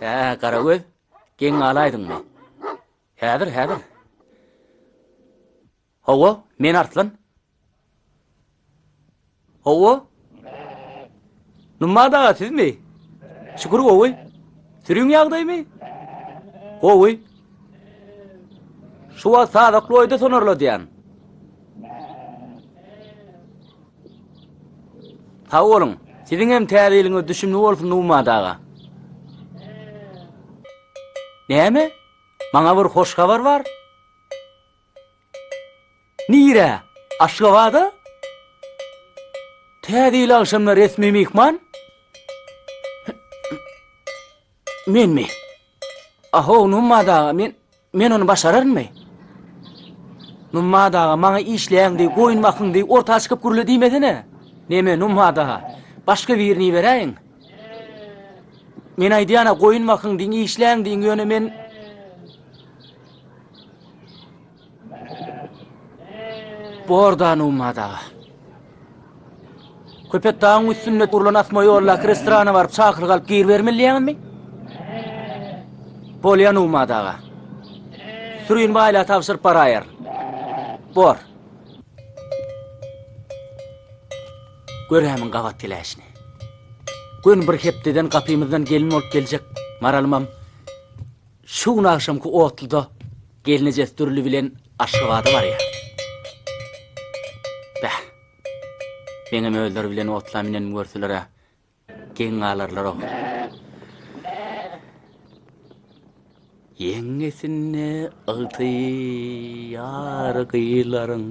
Hä, Garagöz, geň galaýdyňmy? Häzir, häzir. Hawa, men Arslan. Hawa. Nummat aga sizmi? Şükür gowy. Sürüň ýagdaýmy? Gowy. Şu wagt sazakly oýda sonarladýan. Sag boluň. Siziň hem täze ýylyňyz düşümli bolsun Nummat aga. Näme? Maňa bir hoş habar bar. Nirä? Aşgabada? Täze ýyl agşamyna resmi myhman? Menmi? Ahow, Nummat aga, men, men ony başararynmy? Nummat aga, maňa işleýäň diý, goýun bakyň diý, orta çykyp gürle diýmesene. Neme, Nummat aga, başga birini iberäýiň. Men aýdýan-a, goýun bakyň diýiň, işläň diýiň, ýöne men... Borda Nummat aga. Köpetdagyň üstünde gurlan asma ýoldaky restorana baryp çakylyk alyp giribermeli diýýäňizmi? Bolýa Nummat aga. Sürini baýla tabşyryp baraýaryn. Bor. Görämiň gabat geläýşini. Göni bir hepdeden gapymyzdan gelin bolup geljek Maralymam Şu gün agşamky otluda gelnejesi Dürli bilen Aşgabada barýar. Bäh! Meňem özleri bilen otla münenimi görseler-ä, geň galarlar-ow. Ýeňňesinde ygtyýar gylaryň.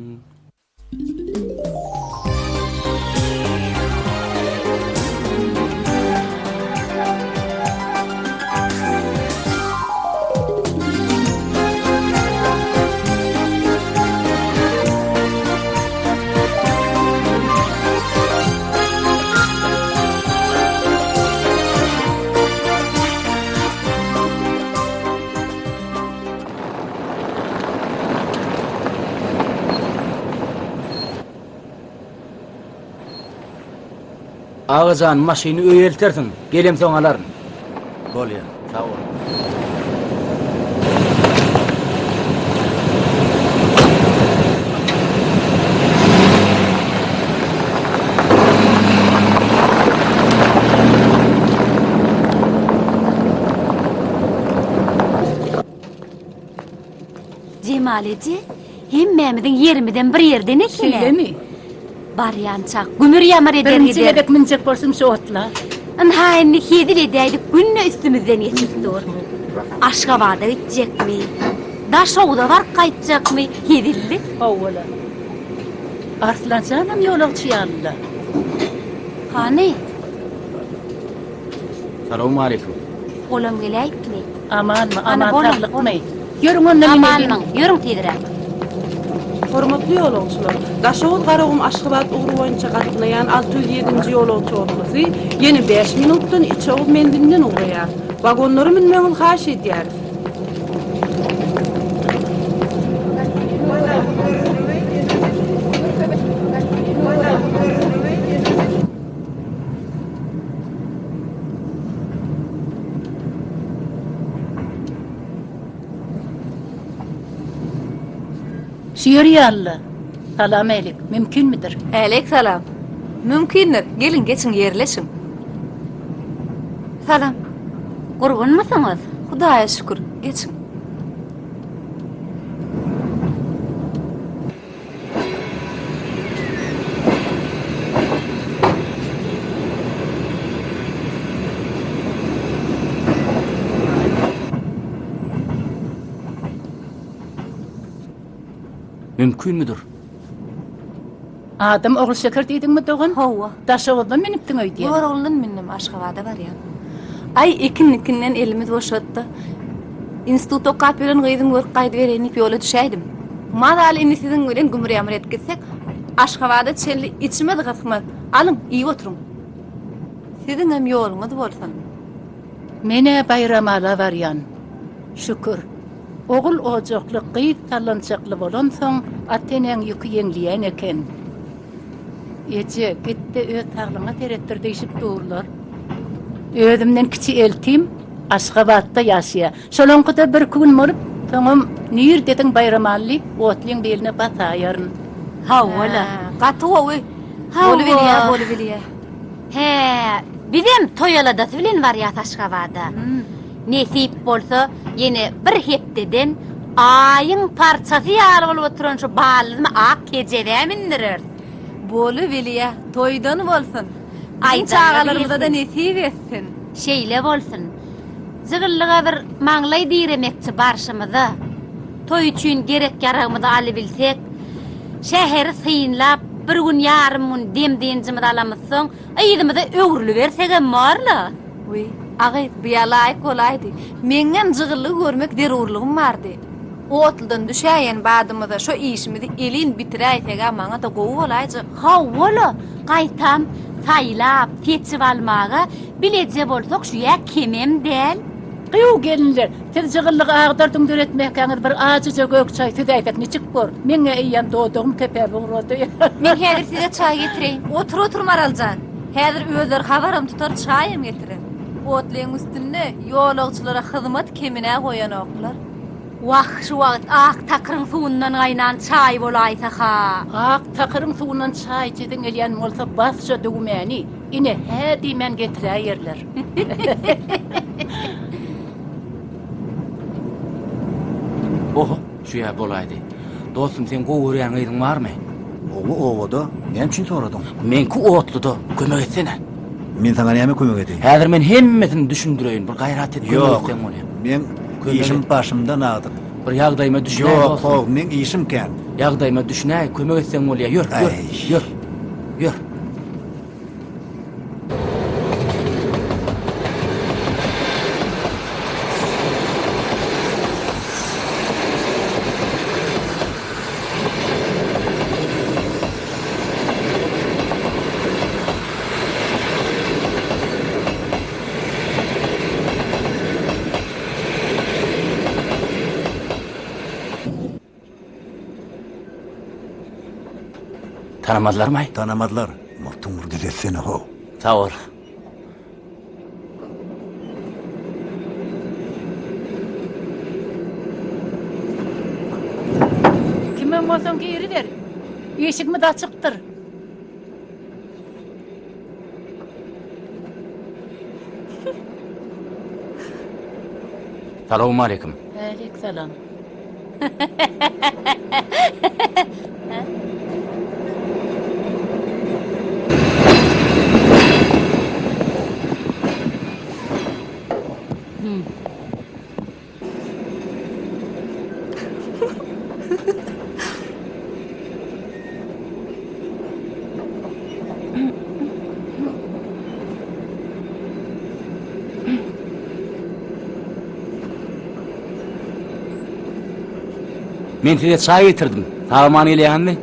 Aga jan, maşyny öýe eltersiň, gelemsoň alaryn. Bolýar, sag bol. Jemal eje, hemmämiziň ýerimizem bir ýerden eken-ä. Şeýlemi? Barýançak gümür-ýamyr eder Birinji gider. gezek münjek bolşum şu otla. Ynha indi hezil edäýdik günde üstümizden geçip dur. Aşgabada gitjekmi? Daşoguza baryp gaýtjakmy? Hezillik. Hawa-la. Arslan janam ýolagçy ýaly-la. Hany? Salowmaleýkim. Olam geläýipmi? Amanmy, Hany aman boluň, saglykmy? boluň. Ýörüň onda men Amanmyň, ýörüň tizräk. Hormatly ýolagçylar! Daşoguz-Garagum-Aşgabat ugry boýunça gatnaýan 607-nji ýolagçy otlusy ýene bäş minutdan Içoguz menzilinden ugraýar. Wagonlara münmegiňizi haýyş edýäris. Şu ýeri ýaly-la. Salam älik, mümkinmidir? Äleýk salam. Mümkindir, geliň geçiň ýerleşiň. Salam. Gurgunmysyňyz? Hudaýa şükür, geçiň. Mümkinmidir? Adym Ogulşeker diýdiňmi dogan? Hawa. Daşoguzdan münüpdiň öýdýän. Göroglydan mündüm, Aşgabada barýan. Aý, ekin-dikinden elimiz boşatdy. Institutda okap ýören gyzym görüp gaýdybereýin diýip ýola düşäýdim. Mazaly indi siziň bilen gümür-ýamyr edip gitsek, Aşgabada çenli içimiz gysmaz. Alyň, iýip oturyň. Siziňem ýoluňyz bolsun. Men-ä Baýramala barýan. Şükür. Ogul ojakly, gyz sallançakly bolansoň, ata-enäň ýüki ýeňleýän eken. Eje, git-de öz saglygyňa seretdir diýşip durlar. Özümden kiçi eltim. Aşgabatda ýaşaýar. Şolaňkyda birki gün bolup, soňam nirdesiň Baýramaly diýip, otlyň beline basaýaryn. Hawa-la. Gaty gowy. Hawa. Bolubilýär, bolubilýär. Hä, bizem toý aladasy bilen barýas Aşgabada. Nesip bolsa, ýene bir hepdeden Aýyň parçasy ýaly bolup oturan şu ballymy ak kejebä mündüreris. Bolubilýär. Toýdan bolsun. Biziň Aýdanlar çagalarymyza-da bilsin. nesip etsin. Şeýle bolsun. Jygyllyga bir maňlaý diremekçi barşymyza, toý üçin gerek-ýaragymyzy alybilsek, şäheri synlap, bir gün ýarym gün dem-dynjymyzy alamyzsoň, yzymyza öwrülibersegem bor-la. Wiý, a gyz, bu-ýa laýyk bolaýdy. Meňňem jygyllygy görmek zerurlygym bardy. Otludan düşäýen badymyza şo işimizi elin bitiräýseg-ä maňa-da gowy bolaýjak. Hawa-la, gaýtam, saýlap, seçip almaga bileje bolsak şu-ýa kemem däl. Gyýw, gelinler, siz jygyllygy agdar-düňder etmäkäňiz bir ajyja gök çaý süzäýsek niçik bor? Meň-ä eýýäm dodagym kepäp ugrady. Men häzir size çaý getireýin. Otur, otur, Maral jan. Häzir özleri habaram tutar, çaýam getirer. Otlyň üstünde ýolagçylara hyzmat kemine goýanoklar. Wah, şu wagt ak takyryň suwundan gaýnan çaý bolaýsa-ha! Ak takyryň suwundan çaý içesiň gelýän bolsa bas şo düwmäni, ine, hä diýmän getiräýerler. Oho, şu-ýa bolaýdy. Dostum, seň gowy görýän gyzyň barmy? Oba obada, näme üçin soradyň? Meňki otluda, kömek etsene. Men saňa näme kömek edeýin? Häzir men hemmesini düşündireýin, bir gaýrat et, kömek Ýok, etseň bolýar. meň Kömek işim et. başymdan agdyk. Bir ýagdaýyma düşünäý Ýok, dostum. how, meň işim kän. Ýagdaýyma düşünäý, kömek etseň bolýar. Ýör, ýör, Äý. ýör, ýör. Tanamazlarmy? Tanamazlar. Murtuň bir düzetsene how. Sag bol. Kimem bolsaň giriber. Işigimiz açykdyr. Salowmaleýkim. Äleýk salam. Men size çaý getirdim. Sag-aman gelýäňizmi?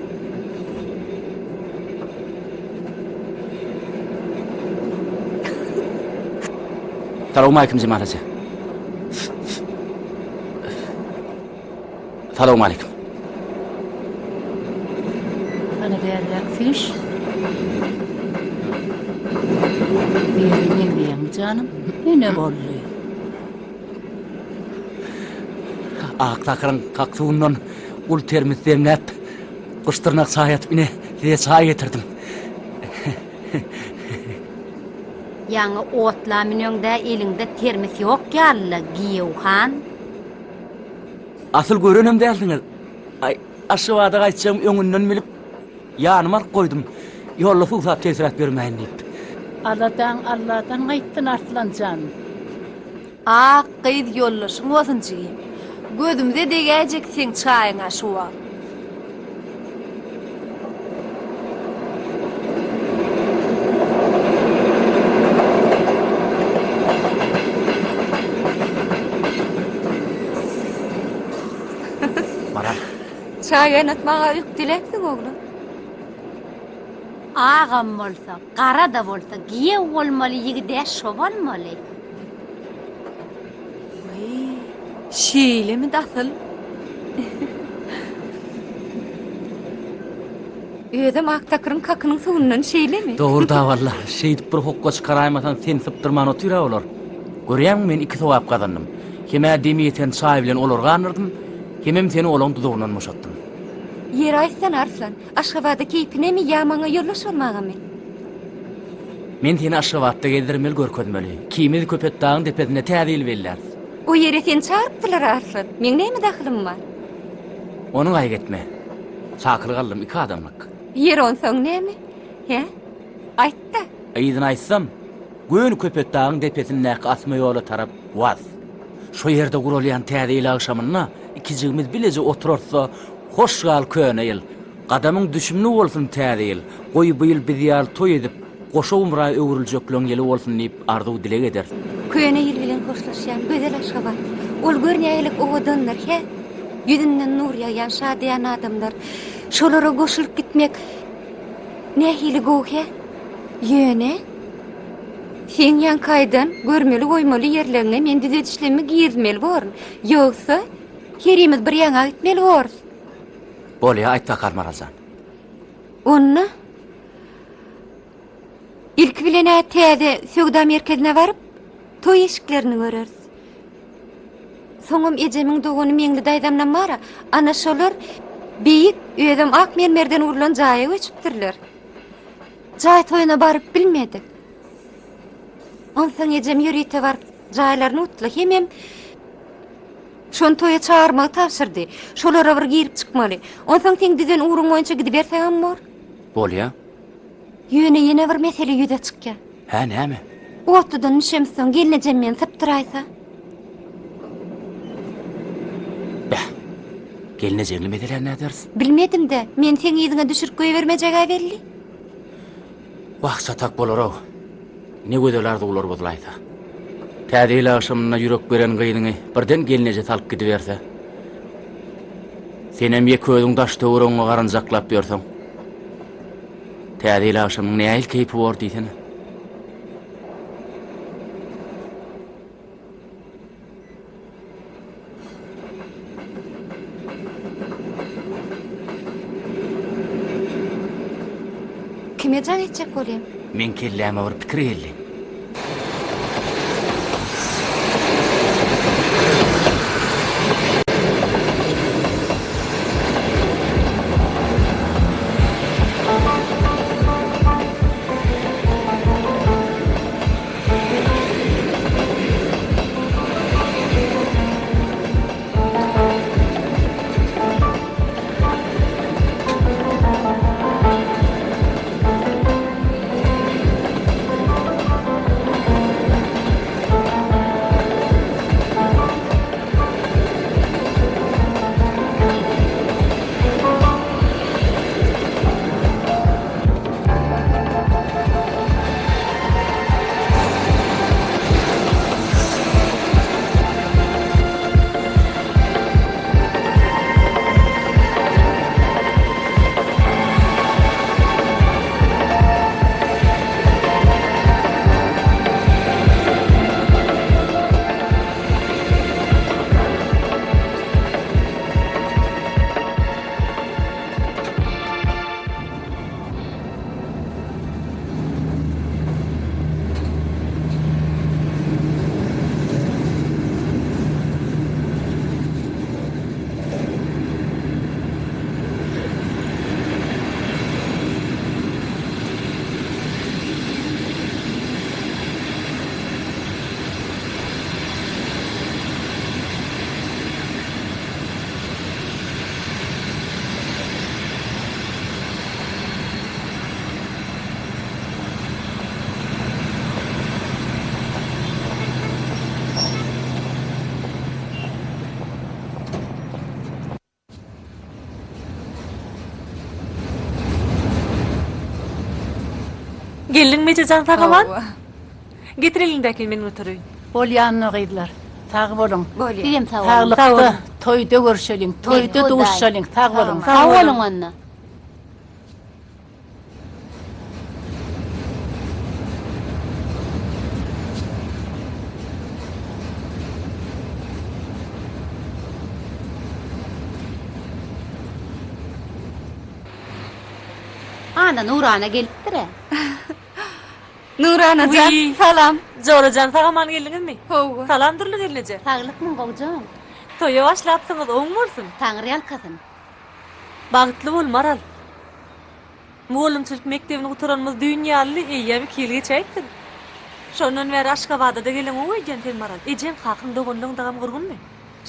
Salowmaleýkim Jemal eje. Salowmaleýkim. Hany bärräk süýş. Biri meňzeýäňmi janym? Ine boldy. Ak takyryň kak suwundan gul termis demläp, guşdyrnak çaý atyp ine size çaý getirdim. Ýaňy otla müneňde eliňde termis ýok ýaly-la, giýew han. Asyl görenem dälsiňiz. Aý, Aşgabada gaýtjagymy öňünden bilip, ýanyma alyp goýdum. Ýolda suwsap tebsiräp ýörmäýin diýip. Aladaň Alladan gaýtsyn, Arslan jan. Ak gyz ýoldaşyň bolsun jigim. Gözümize degäýjek seň çaýyňa şu wagt. Maral. Çaý gaýnatmaga ökdeläpsiň oglum. Agam bolsa, gara-da bolsa, giýew bolmaly ýigid-ä şo bolmaly. Wiý, şeýlemidi asyl? Özem Aktakyryň kakynyň suwundan şeýlemi? Dogry-da walla, şeýdip bir hokga çykaraýmasaň seni sypdyrman otyr-a olar. Görýäňmi men iki sogap gazandym. Hem-ä demi ýeten çaý bilen olary gandyrdym, hemem seni olaň duzagyndan boşatdym. Ýeri aýtsana Arslan, Aşgabada keýpinemi ýa maňa ýoldaş bolmagamy? Men seni Aşgabatda gezdirmeli, görkezmeli. Ikimiz Köpetdagyň depesinde täze ýyl belläris. O ýere seni çagyrypdylar Arslan. Meň näme dahylym bar? Ony gaýgy etme. Çakylyk aldym, iki adamlyk. Ýeri onsoň näme? Hä? Aýt-da. Yzyny aýtsam, göni Köpetdagyň depesindäki asma ýola tarap waz. Şo ýerde guralýan Täze ýyl agşamynda ikijigimiz bileje oturarys-da, Hoş gal, köne ýyl! Gadamyň düşümli bolsun, Täze ýyl! Goý, bu ýyl biz ýaly toý edip, goşa gumra öwrüljekleň ýyly bolsun diýip arzuw-dileg ederis. Köne ýyl bilen hoşlaşýan gözel Aşgabat. Ol gör nähili owadandyr, hä? Ýüzünden nur ýagýan şadyýan adamlar. Şolara goşulyp gitmek nähili gowy, hä? Ýöne, seň ýaňky aýdan görmeli-goýmaly ýerleriňe men düzedişlerimi girizmeli borun. Ýogsa, herimiz bir ýaňa gitmeli borus. Bolýa, aýt bakalym, Maral jan. Onda, ilki bilen-ä täze söwda merkezine baryp, toý eşiklerini göreris. Soňam ejemiň dogany Meňli daýzamlam bar-a, ana şolar beýik, özem ak mermerden gurlan jaýa göçüpdirler. Jaý toýuna baryp bilmedik. Onsoň ejem ýörite baryp jaýlaryny gutla hemem şony toýa çagyrmagy tabşyrdy. Şolara bir girip çykmaly. Onsoň seň düzen ugruň boýunça gidibersegem bor. Bolýa. Ýöne ýene bir mesele ýüze çykýar. Hä, näme? Otludan düşemsoň gelnejem meni sypdyraýsa. Bäh. Gelnejeňli meseläni näderis? Bilmedim-dä, meni seň yzyňa düşürip goýbermejeg-ä belli. Wah, çatak bolar-ow. Ne gözel arzuwlar bozulaýsa. Täze ýyl agşamynda ýürek beren gyzyňy birden gelneje salyp gidiberse. Senem ýeke özüň daş-töweregiňe garynjaklap ýörseň. Täze ýyl agşamynyň nähili keýpi bor diýsene. Kime jaň etjek bolýaň? Meň kelläme bir pikir geldi. Geldiňmi ejejan sag-aman? Getir eliňdäkini men götereýin. Bolýanyna gyzlar. Sag boluň. Bolýar. Sizem sag boluň. Saglykda toýda görşeliň, toýda duşalyň. Sag boluň. Sag boluň onda. Ana Nurana gelipdir-ä. Nurana jan, Wiý. salam. Jora jan sag-aman geldiňizmi? Hawa. Salam Dürli gelneje. Saglykmyň gowjam? Toýa başlapsyňyz, oň bolsun. Taňry ýalkasyn. Bagtly bol, Maral. Mugallymçylyk mekdebini gutaranymyz düýn ýalydy, eýýäm iki ýyl geçäýipdir. Şondan bäri Aşgabada-da geleňok öýdýän sen, Maral. Ejeň, kakaň, doganlaň dagam gurgunmy?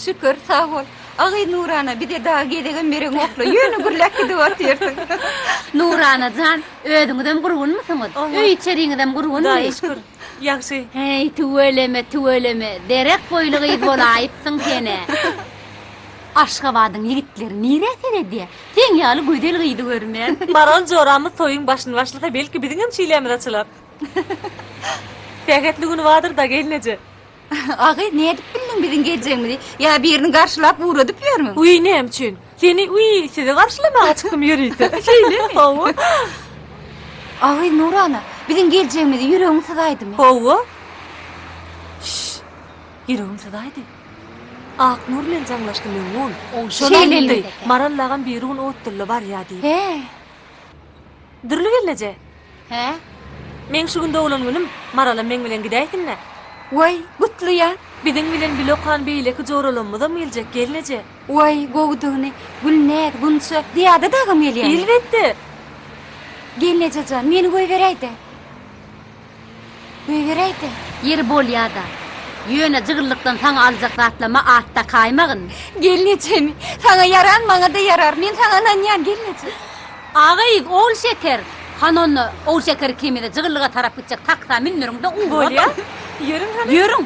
Şükür, sag bol. A gyz Nurana, bize dagy gezegem bereňok-la, ýöne gürläp gidip otyrsyň. Nurana jan, özüňizem gurgunmysyňyz? Öý-içeriňizem gurgunmy? Hudaýa şükür, ýagşy. Heý, tüweleme, tüweleme, derek boýly gyz bolaýypsyň sen-ä. Aşgabadyň ýigitleri nirä seredýä? Seň ýaly gözel gyzy görmän. Maral joramyz toýuň başyny başlasa, belki biziňem çilämiz açylar. Sähetli güni bardyr-da, gelneje. A gyz, nädip bildiň biziň geljegimizi? Ýa birini garşylap ugradyp ýörmüň? Wiý, näme üçin? Seni, wiý, sizi garşylamaga çykdym ýörite. Şeýlemi? Hawa. A gyz, Nurana, biziň geljegimizi ýüregiň syzaýdymy? Hawa. Şşş! Ýüregim syzaýdy. Aknur bilen jaňlaşdym öňňun. Şol aýtdy, Maral agam birigün otdulla barýa diýip. Hä? Dürli gelneje. Hä? Meň şu gün doglan günüm, Maralam meň bilen gidäýsin-dä. Waý, gutlaýan. Biziň bilen bile okan beýleki joralarymyzam geljek, gelneje. Waý, gowudygyny, Gülnäz, Gunça, Zyýada dagam gelýärmi? Elbetde. Gelneje jan, meni goýberäý-dä. Goýberäý-dä. Ýeri bolýa-da. Ýöne jygyllykdan saňa aljak zatlama at dakaýmagyn. Gelnejemi, saňa ýaran maňa-da ýarar. Men saňa ynanýan, gelneje. A gyz, Ogulşeker! Hany onda, Ogulşeker ikimizi jygyllyga tarap gitjek taksa mündüriň-de ugradyň. Bolýa. Ýörüň hany. Ýörüň.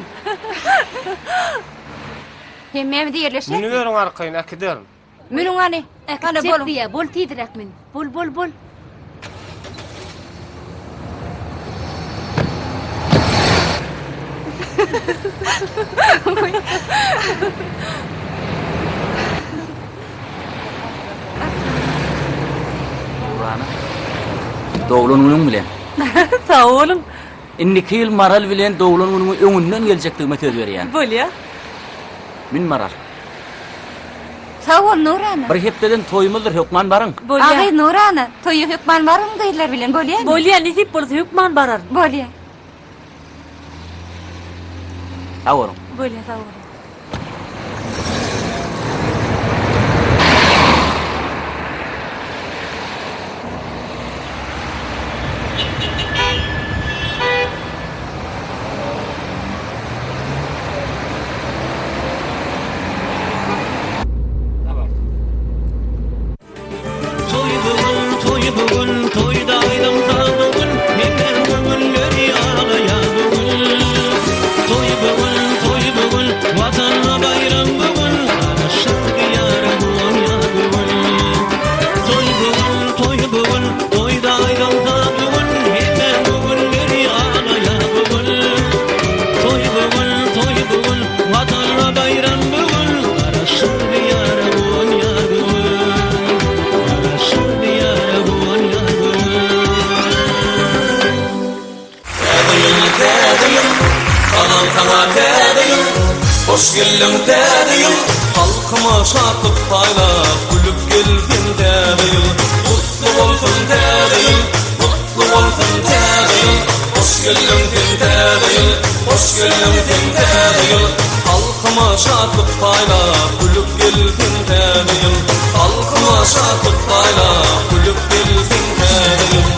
Hemmämiz ýerleşeris. Münüberiň arkaýyn, äkiderin. Münüň hany. Hany Äkitjek boluň. diýýä, bol tizräk mün. Bol, bol, bol. Nurana, doglan günüň bilen. Sag boluň. Indiki ýyl Maral bilen doglan günüňe öňünden geljekdigime söz berýän. Bolýa. Mün Maral. Sag bol Nurana. Bir hepdeden toýumyzdyr hökman baryň. Bolýa. A gyz Nurana, toýa hökman baryň gyzlar bilen bolýamy? Bolýa, nesip bolsa hökman bararyn. Bolýa. Sag boluň. Bolýa, sag boluň. Toý bu gün, toý bu gün, toýda aýdym-saz bu gün, Hemme köňülleri aglaýar bu gün. Toý bu gün, toý bu gün, Watana baýram bu gün, Garaşsyz Diýara guwanýar bu gün. Toý bu gün, toý bu gün, toýda aýdym-saz bu gün, Hemme köňülleri aglaýar bu gün. Toý bu gün, toý bu gün, Watana baýram bu gün, Garaşsyz Diýara guwanýar bu gün. Garaşsyz Diýara guwanýar bu gün. Täze ýyl, täze ýyl, Salam saňa täze ýyl, Hoş geldiň täze ýyl, Halkyma şatlyk paýlap, Gülüp gelsin täze ýyl, Gutly bolsun täze ýyl, Gutly bolsun täze ýyl, Hoş geldiň sen täze ýyl, Hoş geldiň sen täze ýyl, Halkyma şatlyk paýlap, Gülüp gelsin täze ýyl, Halkyma şatlyk paýlap, Gülüp gelsin täze ýyl.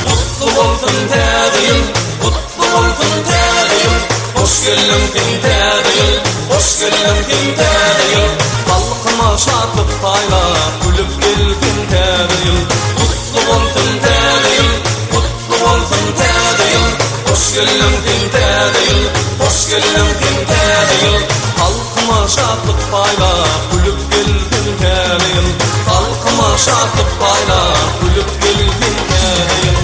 Gutly bolsun täze ýyl, gutly bolsun täze ýyl, Hoş geldiň sen täze ýyl, hoş geldiň sen täze ýyl, Halkyma şatlyk paýlap, gülüp gelsin täze ýyl, Gutly bolsun täze ýyl, gutly bolsun täze ýyl, Hoş geldiň sen täze ýyl, hoş geldiň sen täze ýyl, Halkyma şatlyk paýlap, gülüp gelsin täze ýyl, Halkyma şatlyk paýlap, gülüp gelsin täze ýyl.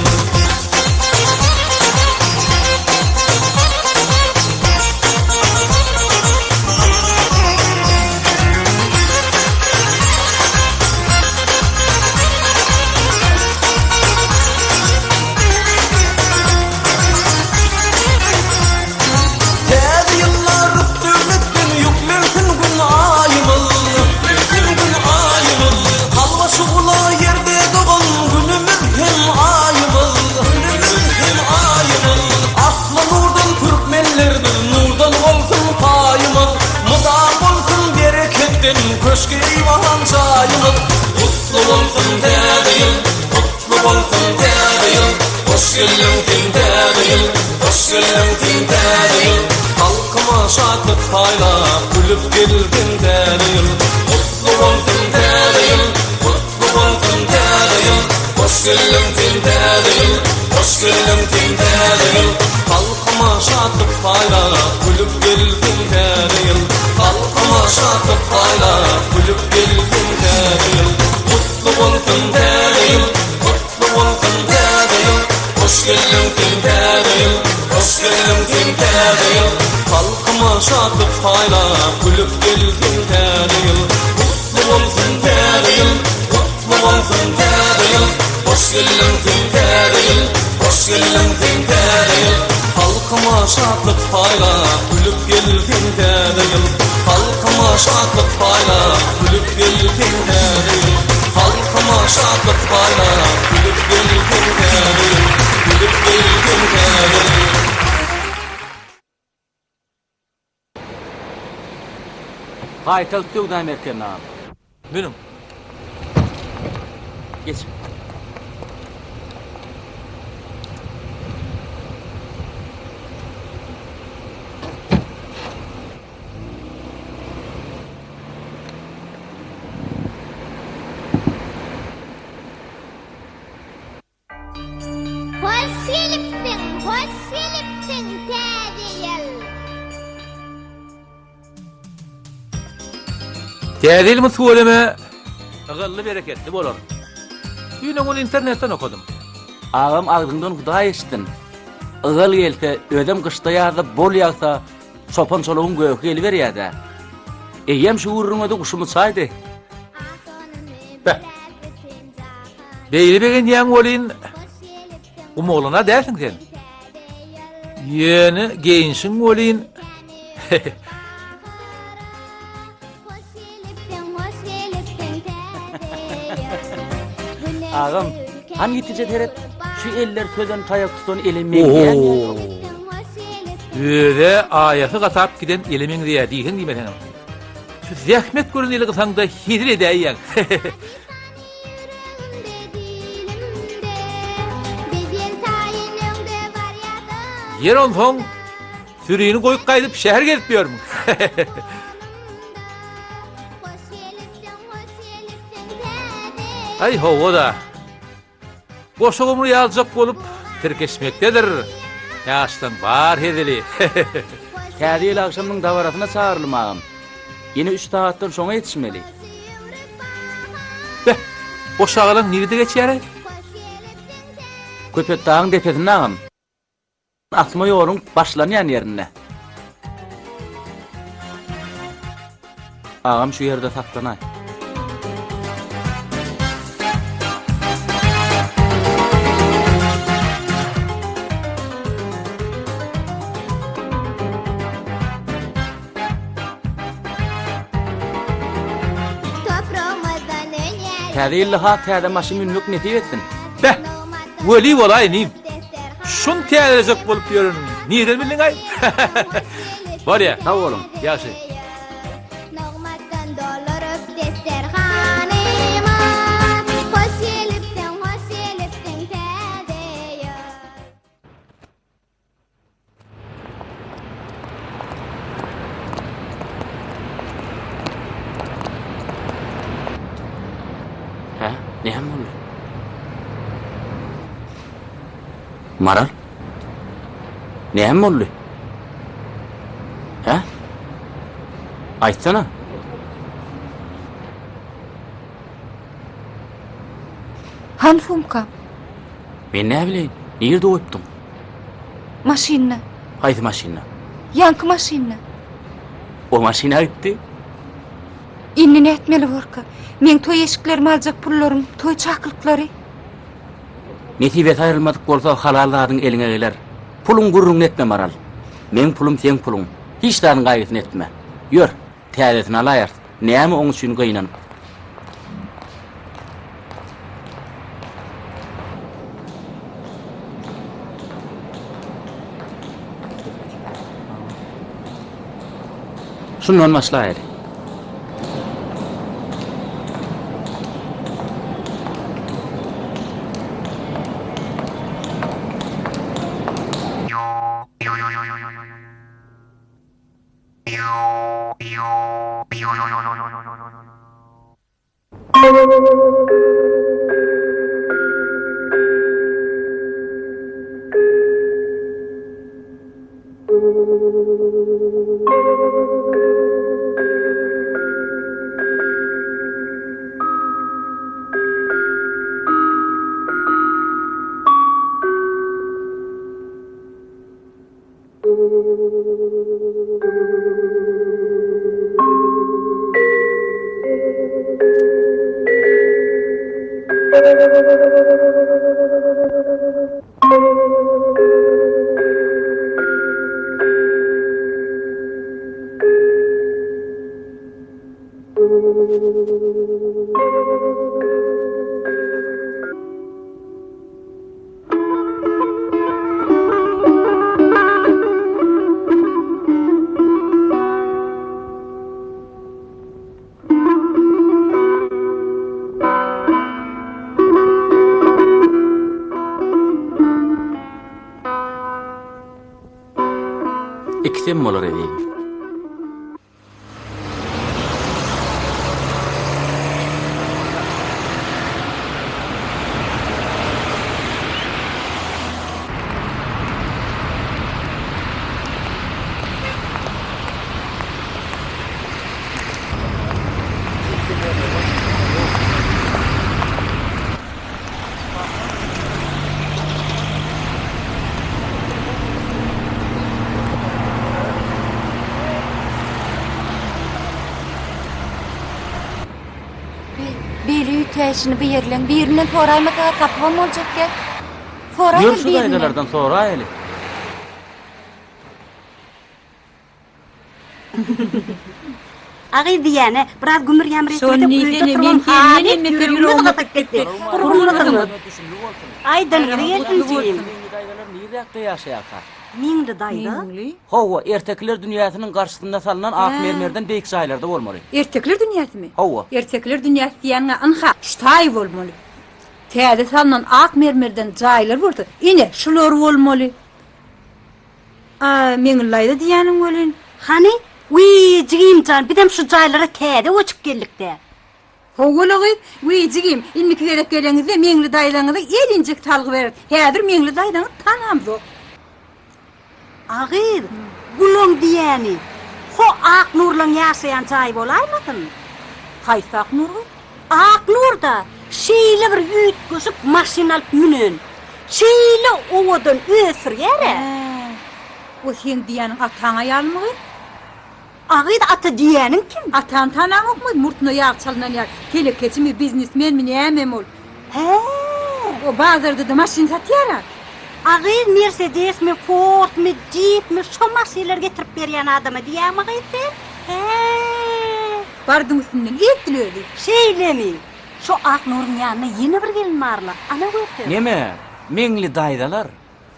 Hoş geldiň sen täze ýyl, hoş geldiň sen täze ýyl. Halkyma şatlyk paýlap, gülüp gel sen täze ýyl. Gutly bolsun täze ýyl, gutly bolsun täze ýyl. Hoş geldiň sen täze ýyl, hoş geldiň sen täze ýyl. Halkyma şatlyk paýlap, gülüp gel sen täze ýyl. Halkyma şatlyk paýlap, gülüp gel sen täze ýyl. Gutly bolsun täze ýyl, gutly bolsun täze ýyl. Hoş geldiň sen täze ýyl, hoş geldiň sen täze ýyl. Halkyma şatlyk paýlap, gülüp gel sen täze ýyl. Gutly bolsun täze ýyl, gutly bolsun täze ýyl. Hoş geldiň sen täze ýyl, hoş geldiň sen täze ýyl. Halkyma şatlyk paýlap, gülüp gel sen täze ýyl. Halkyma şatlyk paýlap, gülüp gel sen täze ýyl. Halkyma şatlyk paýlap, gülüp gel sen täze ýyl. Gülüp gel sen täze ýyl. Paýtagt söwda merkezine al. Münüň. Geç. Hoş gelipsiň, hoş gelipsiň Täze ýyl! Täze ýylymyz tüweleme ygally bereketli bolar. Düýn öňňun internetden okadym. Agam agzyňdan Hudaý eşitsin. Ygal gelse, özem gyşda-ýazda bol ýagsa, çopan-çolugyň göhi geliberýär-dä. Eýýäm şu gürrüňe-de guşum uçaýdy. Beh. Beýle begenýäň welin, gumoglan-a dälsiň sen. Ýöne geýinşiň welin, Agam, han ýitije seret, şu eller sözen taýak tutan ele meňzeýärmi ýa ýok? Öze aýasy gatap giden ele meňzeýär diýseň diýmeseňem. Şu zähmet gören eli gysaňda hezil edäýýäň. Ýer onsoň sürini goýup gaýdyp şäher gezip ýörmüň. Aý hawa-da. Goşa gumry ýaljak bolup tirkeşmekdedir ýaşlaň bar hezili. Täze ýyl agşamynyň dabarasyna çagyrylym agam. Ýene üç sagatdan şoňa ýetişmeli. Beh, o şagalaň nirede geçýär-aý? Köpetdagyň depesinde agam. Asma ýoluň başlanýan ýerinde. Agam şu ýerde saklanaý. Täze ýylda has täze maşyn münmek nesip etsin. Beh, weli bolaý inim. Şuny täzelejek bolup ýörenimi nirden bildiň-aý? Bolýa. Sag boluň. Ýagşy. Hä, näme boldy? Maral? Näme boldy? Hä? Aýtsana. Han sumkam? Men näbileýin, nirde goýupdyň? Maşynda. Haýsy maşynda? Ýaňky maşynda. O maşyna gitdi. Indi nätmeli borka? Meň toý eşiklerimi aljak pullarym, toý çakylyklary. Nesibesi aýrylmadyk bolsa halal zadyň eliňe geler. Puluň gürrüňini etme Maral. Meň pulum seň puluň. Hiç zadyň gaýgysyny etme. Ýör, täzesini alaýarys. Näme oň üçin gynanyp. Şundan başlaýaly. Ikisem bolar ezizim. Beýle üýtgäýşini bu ýerleň birinden soraýmasaga tapybam boljak däl. Soraýaly Ýör şu birinden. daýzalardan soraýaly. A gyz diýýäne, biraz gümür-ýamyr Şony etmesek öýde diýsene, oturbam men senden halys hem beter ýüregimiz ýüregim gysyp gysyp gitdi. gitdi. Gurgunmysyňyz? Aýdanyňyzy Gutly gelsin jigim. bolsun. Meňli daýzalar niräkde ýaşaýarka? Meňli daýza? Hawa, ertekiler dünýäsiniň garşysynda salnan ak mermerden beýik jaýlarda bolmaly. Ertekiler dünýäsimi? Hawa. Ertekiler dünýäsi diýýäniň-ä ynha, şu taýy bolmaly. Täze salnan ak mermerden jaýlar bolsa, ine, şular bolmaly. A, Meňli daýza diýýäniň welin. Hany, wiý, jigim jan, bizem şu jaýlara täze göçüp geldik-dä. Hawa-la gyz, wiý, jigim, indiki gezek geleňizde Meňli daýzaňyzy elinjek salgy bereris. Häzir Meňli daýzaňy tanamzok. A gyz, gulaň diýýäni, ho Aknurlaň ýaşaýan jaýy bolaýmasyn? Haýsy Aknur gyz? Aknur-da şeýle bir üýtgeşik maşyn alyp münen. Şeýle owadan öz sürýär-ä. Hä, o seň diýýäniň ataň aýalymy gyz? A gyz ata diýýäniň kim? Atany tanaňokmy, murtuna ýag çalynan ýaly, telekeçimi, biznesmenmi, nämemi ol? Hä. O bazarda-da maşyn satýar-a. A gyz Mersedesmi, Fordmy, Jipmi, şo maşynlary getirip berýän adama diýýäňmi gyz sen? Hä. Bardyň üstünden edil özi. Şeýlemi? Şo Aknuryň ýanynda ýene bir gelin barla, ana görse. Neme, Meňli daýzalar?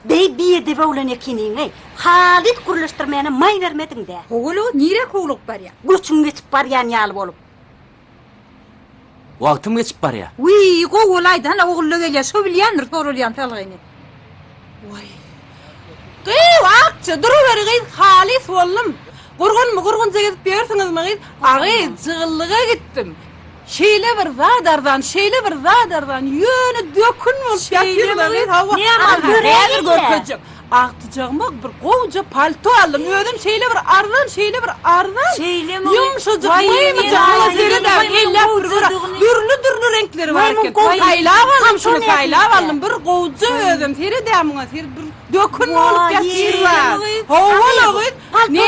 Beý biedep oglan ekeniňeý. Halys gürleşdirmäne maý bermediň-dä. Howul-ow, nirä howlugyp barýaň? Göçüň geçip barýan ýaly bolup. Wagtym geçip barýa. Wiý, gowy bolaýdy, hana Ogulla gelýär, şo bilýändir soralýan salgyny. Waý. Gyýw, Akja, duruberi gyz, halys boldum. Gurgunmy, gurgunja gezip ýörsüňizmi gyz? A gyz, jygyllyga gitdim. Şeýle bir zat arzan, şeýle bir zat arzan, ýöne dökün bolup ýatyrlar gyz, hawa. Häzir görkezjek. Agtyjagyma bir gowuja palto aldym. Özem şeýle bir arzan, şeýle bir arzan. Şeýlemi? Ýumşajyk, mymyjak, muňa sered-ä, elläp bir gör. Dürli-dürli reňkleri bar eken. Saýlap aldym şuny, saýlap aldym. Bir gowuja özem, sered-ä muňa, ser bir dökün bolup ýatyrlar. Hawa-la gyz. Ne,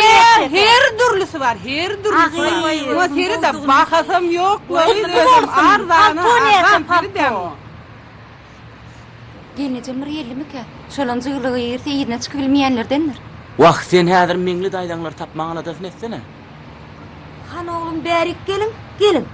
her dürlüsi bar, her dürlüsi bar. Muňa sered-ä, bahasam ýok-la gyz, özem arzana, arzan, sered-ä muňa. Gelnejem bir geldimikä? Şolam jygyllyga girse yzyna çykybilmeýänlerdendir. Wah, sen häzir Meňli daýzaňlary tapmaň aladasyny etsene. Hany oglum bärik geliň, geliň.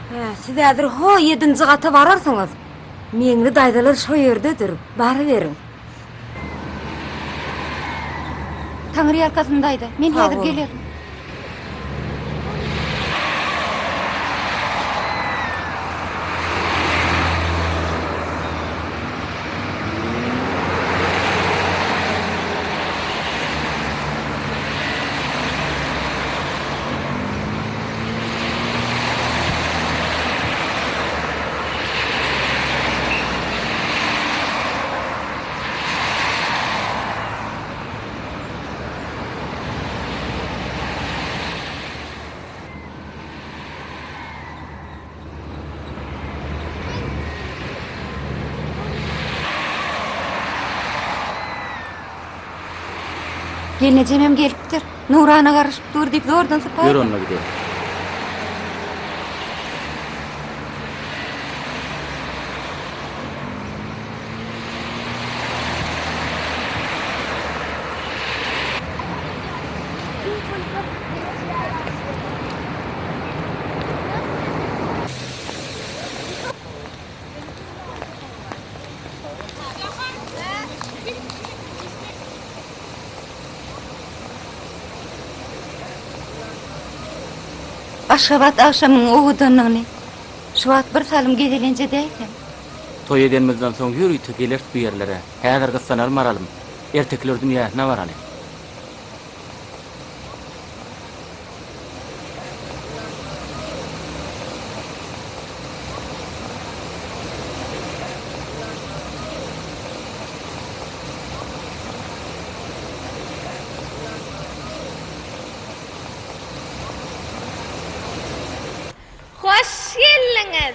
Hä, siz häzir ho ýedinji gata bararsyňyz. Meňli daýzalar şo ýerdedir, baryberiň. Taňry ýalkasyn daýza. Men Sag häzir bol. gelerin. Gelnejemem gelipdir. Nurana garaşyp dur diýip zordan sypaýdym. Ýör onda gidelim. Aşgabat agşamyň owadanlygyny şu wagt bir salym gezelenç edäýsem. Toý edenimizden soň ýörite geleris bu ýerlere. Häzir gyssanalym baralym. Ertekiler dünýäsine baraly. Hoş geldiňiz!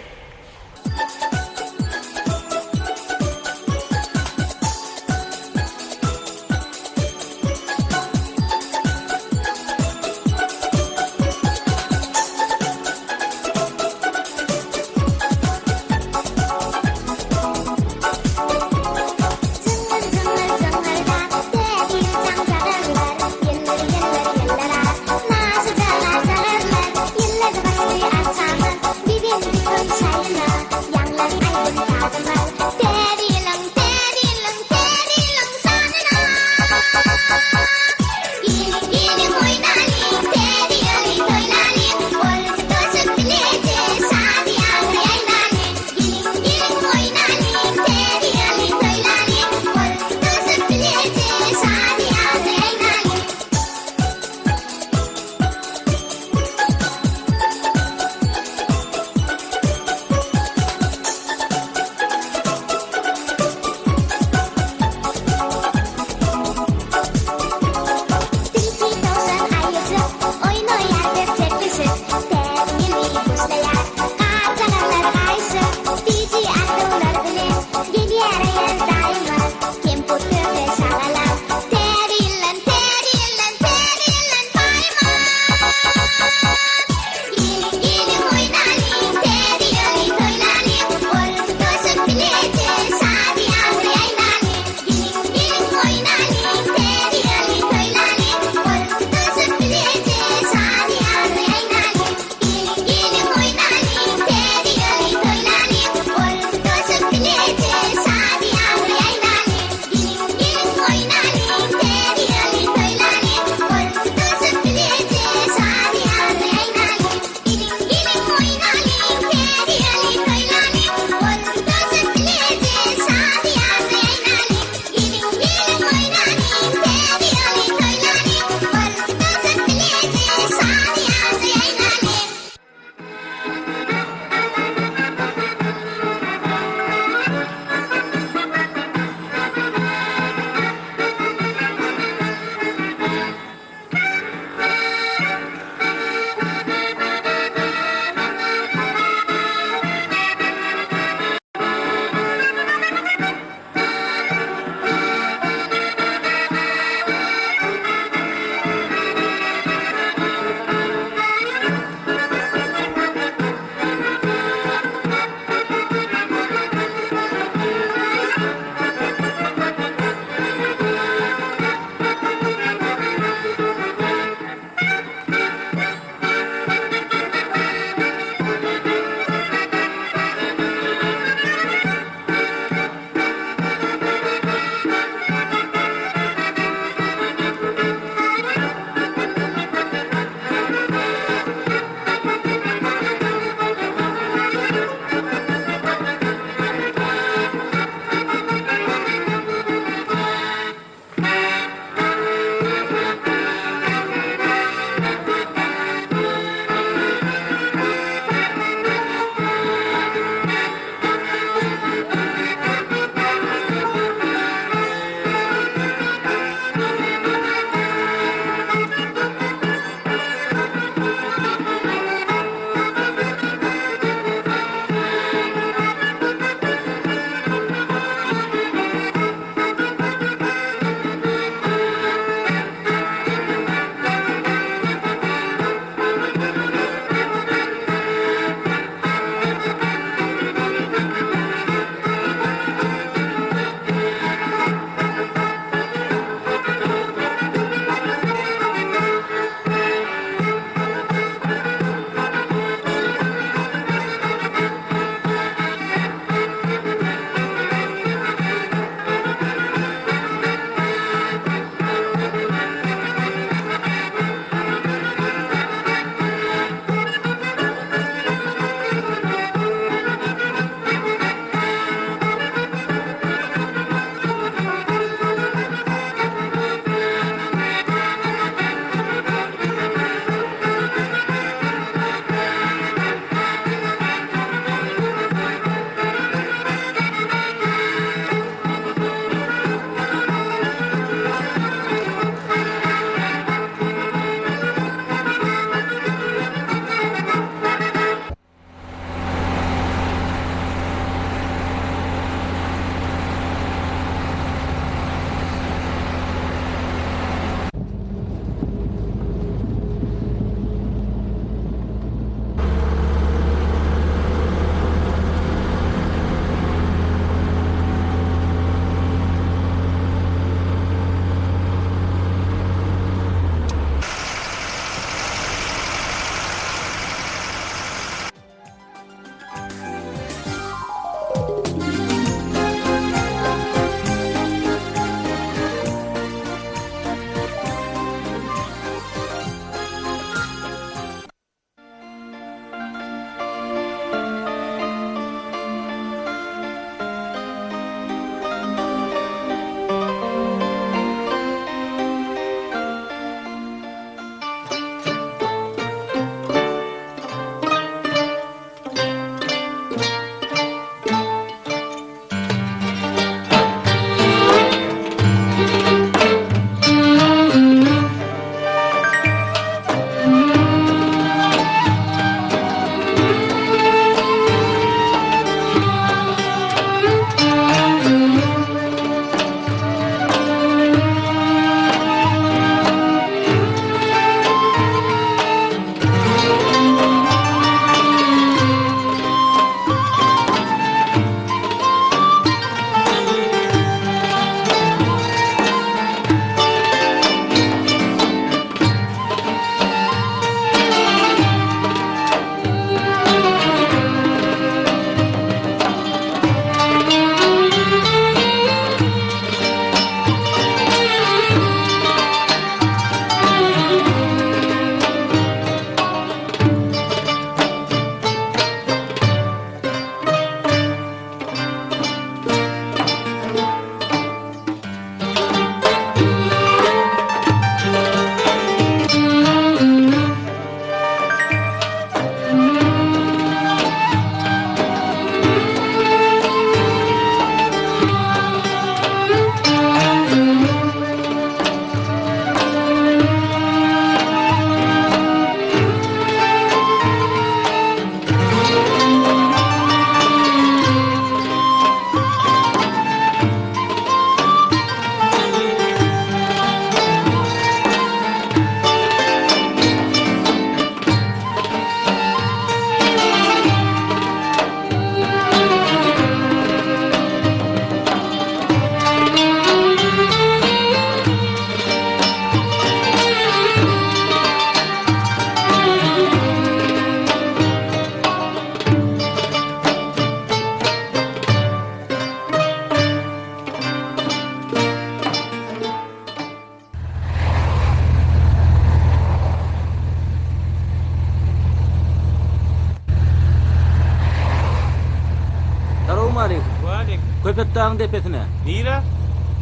Köpetdagyň depesine. Nirä?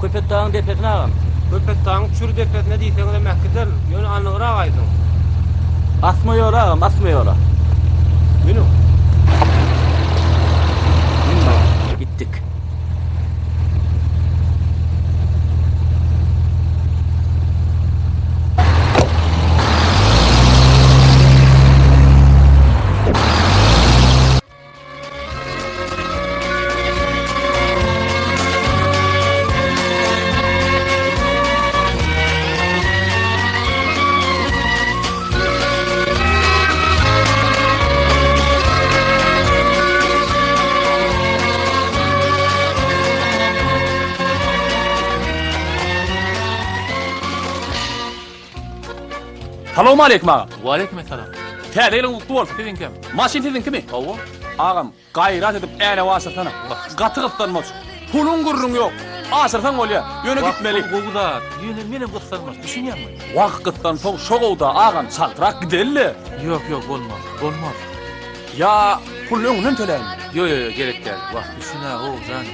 Köpetdagyň depesine agam. Köpetdagyň çür depesine diýseňizem äkiderin, ýöne anygrak aýdyň. Asma ýola agam, asma ýola. Münüň. Mün agam, gitdik. Salowmaleýkim agam. Waleýkim essalam. Täze ýylyň gutly bolsun. Siziňkem. Maşyn siziňkimi? Hawa. Agam, gaýrat edip änew aşyrsana. Gaty gyssanmaç. Puluň gürrüňi ýok. Aşyrsaň bolýa. Ýöne gitmeli. Wah, gowy zat. Ýöne menem gyssanmaç, düşünýäňmi? Wah, gyssansoň şo gowda, agam, çaltrak gideli-le. Ýok, ýok, bolmaz. Bolmaz. Ýa puluny öňünden töläýinmi? Ýo, ýo, ýo, gerek däl. Wah, düşün-ä, jan.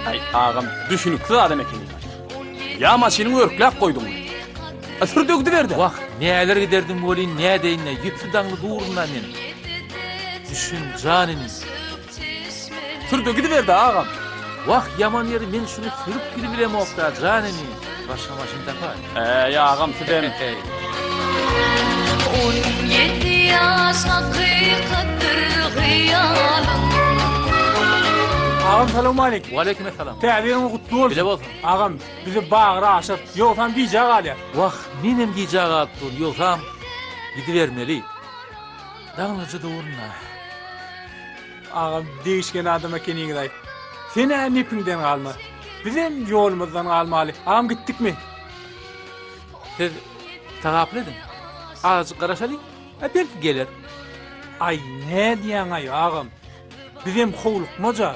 Aý, agam, düşüniksiz adam ekeniň. Ýa maşynyňy örkläp goýduňmy? A sür-de gidiber-dä. Wah, näler giderdim welin, nädeýin-dä, ýüpsi daňly durun-da men. Düşün, jan inim. Sür-de gidiber-dä, agam. Wah, ýaman ýeri, men şuny sürüp gidibilemok-da, jan inim. Başga maşyn tapaý. Äý, agam, sizem. 17 ýaş hakykatdyr hyýalyň. Agam salowmaleýkim. Waleýkim essalam. Täze ýylyňyz gutly bolsun. Bile bolsun. Agam bizi bagra aşyrt. Ýogsam gijä galýas. Wah, menem gijä galyp durun, ýogsam gidibermeli. Daňlyja durun-da. Agam degişgen adam ekeniňiz-aý. Sen-ä nepiňden galma. Bizem ýolumyzdan galmaly. Agam gitdikmi? Siz tagapyl ediň. Azajyk garaşalyň, a belki geler. Aý, nädýäň-aý, agam? Bizem howlukmaja.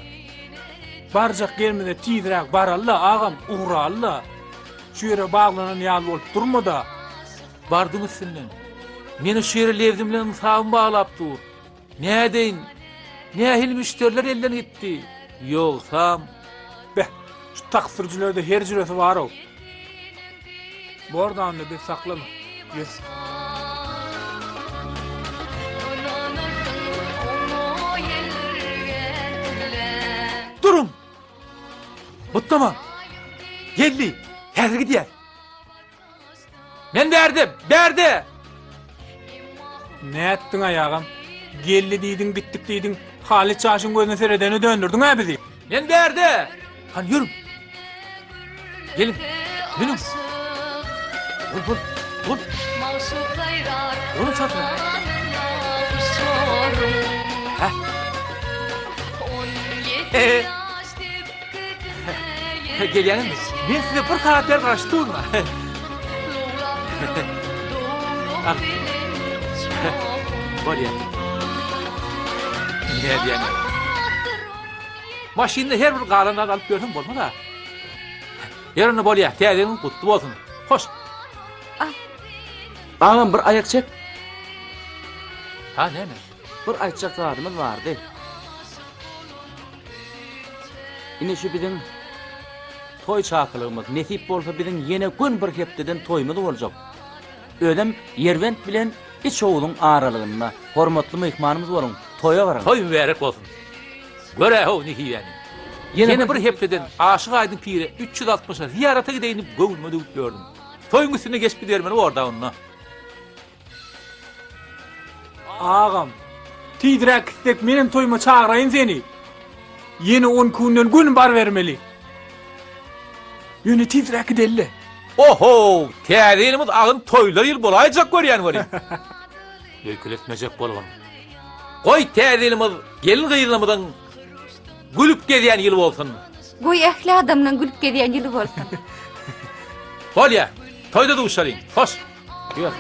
Barjak ýerimize tizräk baraly-da, agam, ugraly-da. Şu ýere baglanan ýaly bolup durma-da. Bardyň üstünden. Meni şu ýere lebzim bilen ynsabym baglap dur. Nädeýin? Nähili müşderiler elden gitdi? Ýogsam. Beh, şu taksi sürüjilerde her jüresi bar-ow. Bor-da onda biz saklama. Ýör. Duruň! Butnamaň! Geldi! Häzir gidýär. Men bärde, bärde! Nätdiň-aý agam? Geldi diýdiň, gitdik diýdiň, Halyt çaşyň gözüne seredene döndürdiň-ä bizi. Men bärde! Hany ýörüň. Geliň, münüň. Bol, bol, bol. Boluň çatyna. Hä? Gelýäňizmi? Men size bir sagat bäri garaşyp durun. Al. Bolýar. Nädýäň? Maşynda her bir galan zat alyp ýörseň bolmaz-a. Ýör onda bolýar. Täze ýylyň gutly bolsun. Hoş. Agam bir aýak çek. Ha, näme? Bir aýtjak zadymyz bardy. Ine şu biziň toý çakylygymyz. Nesip bolsa biziň ýene gün bir hepdeden toýumyz boljak. Özem Ýerbent bilen Içowuzyň aralygynda. Hormatly myhmanymyz boluň, toýa baryň. Toý mübärek bolsun. Gör-ä-how nesibäni. Ýene bir hepdeden Aşyk Aýdyň pire 360-a zyýarata gideýin diýip göwnüme düwüp ýördüm. Toýuň üstünde geçip gidermeli bor-da onda. Agam, tizräk gitsek menem toýuma çagyraýyn seni. Ýene on iki günden göni barybermeli. Ýöne tizräk gideli-le. Ohow, täze ýylymyz agyn toýlar ýyly bolaýjak görýän welin. Öýkeletmejek bolgun. Goý täze ýylymyz gelin-gyzlarymyzyň gülüp gezýän ýyly bolsun. Goý ähli adamlaň gülüp gezýän ýyly bolsun. Bolýa, toýda duşalyň. Hoş. Ýör.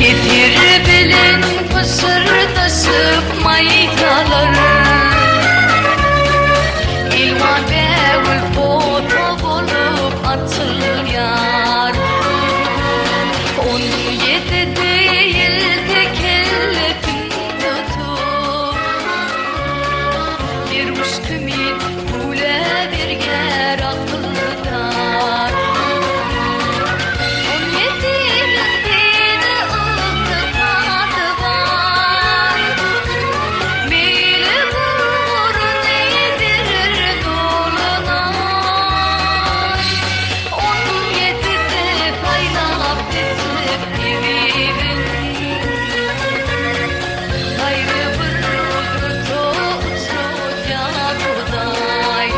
Kefir bilen pyşyrdaşyp maýsalar Elwan bägül posa bolup açylýar. Derwüş kimin güwle berýär akyldar. On ýediniň dini ygtykady bar. Meýli guruny berer doluna. On ýedide saýlap seçip tebibin. Gaýry bir gudrata uçradýar Hudaý.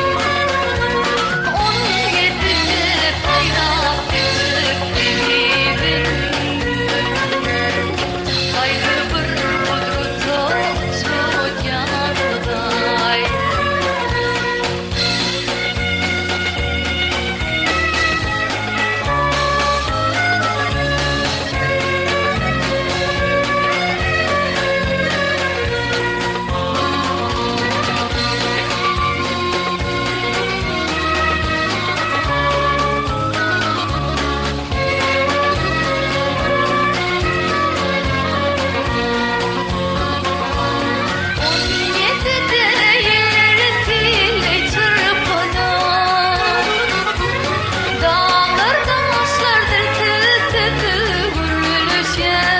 On ýedide saýlap seçip tebibin. Gaýry bir gudrata uçradýar Hudaý. On ýedide ýer sili çyrpynar. Daglar daşlardyr sesi gürleşer.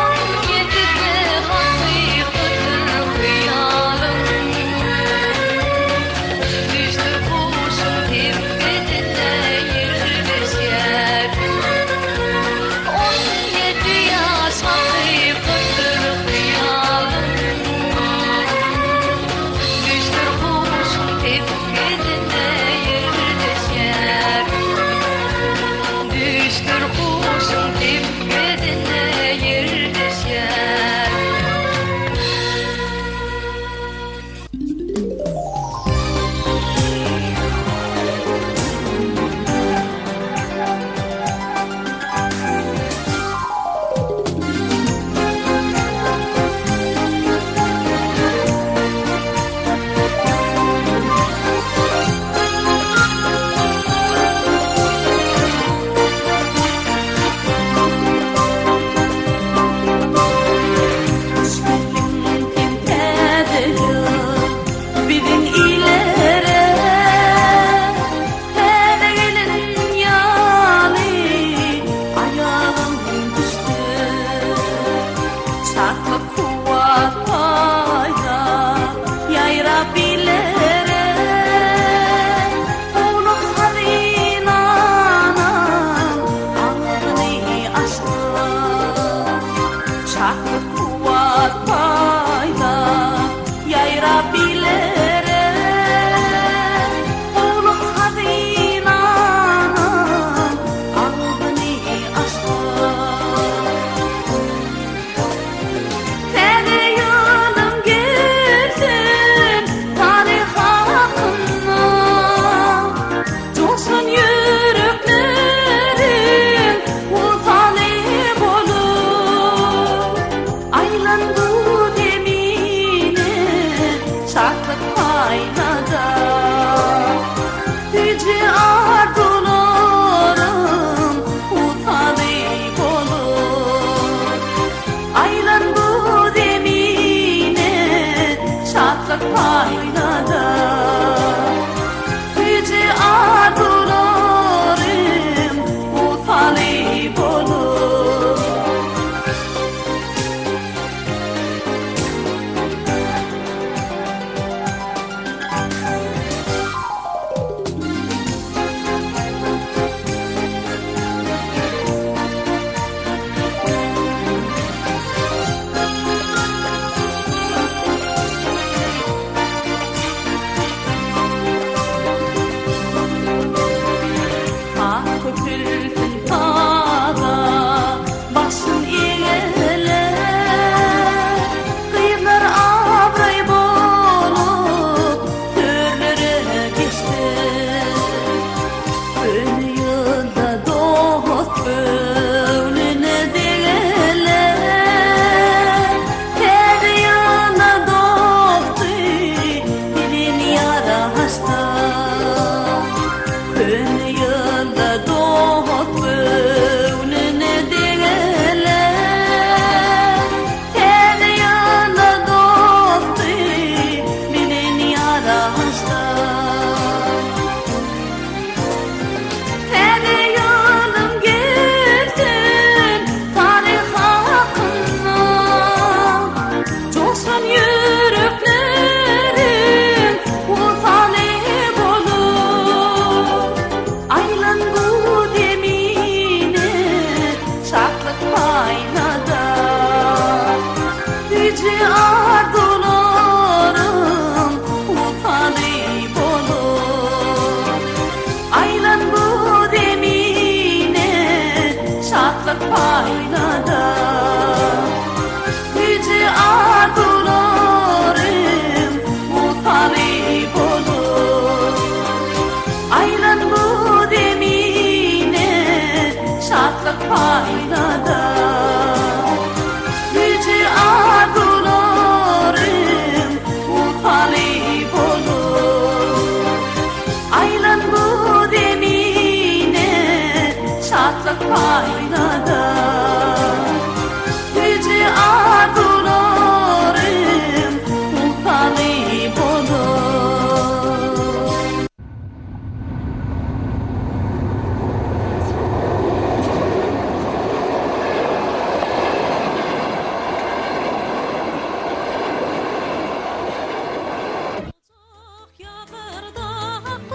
On ýedide hakykatdyr hyýalyň. Düşdür guşuň tepesinde ýerleşer. On ýedi ýaş hakykatdyr hyýalyň. Düşdür guşuň tepesinde ýerleşer. Düşdür guşuň tepesinde ýerleşer. Hoş geldiň sen täze ýyl biziň illere. Täze gelin ýaly aýagym düşdi. Şatlyk kuwwat paýlap ýaýrap illere. Howluk hazynanyň agzyny açdy. Şatlyk kuwwat paýlap ýaýrap illere. Howluk hazynanyň agzyny açdy. Täze ýylym gelsin taryh hakynda. Joşan ýürekleriň wysaly bolup. Aýlan bu zemine şatlyk paýlada. Süýji arzuwlaryň wysaly bolup. Aýlan bu zemine şatlyk paýlada. Süýji arzuwlarym wysaly bolup.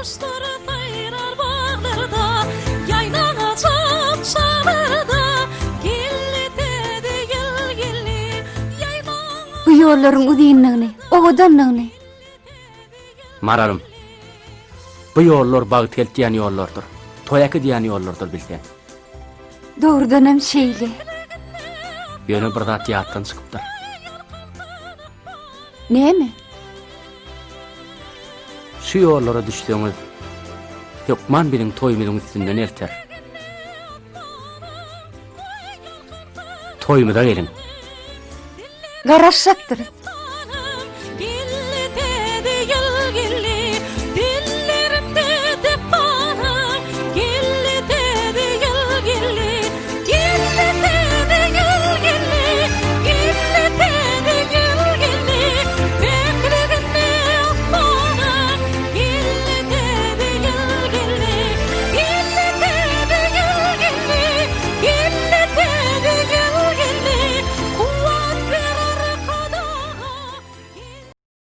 Guşlar saýrar baglarda, Ýaýlaň çap-çaglarda, Geldi täze ýyl geldi, Ýaýlaň Bu ýollaryň uzynlygyny, owadanlygyny. Maralym, bu ýollar bagt eltýän ýollardyr, toý äkidýän ýollardyr bilseň. Dogrudanam şeýle. Ýöne bir zat ýatdan çykypdyr. Näme? Şu ýollara düşseňiz, hökman biziň toýumyzyň üstünden elter. Toýumyza geliň. Garaşjakdyrys.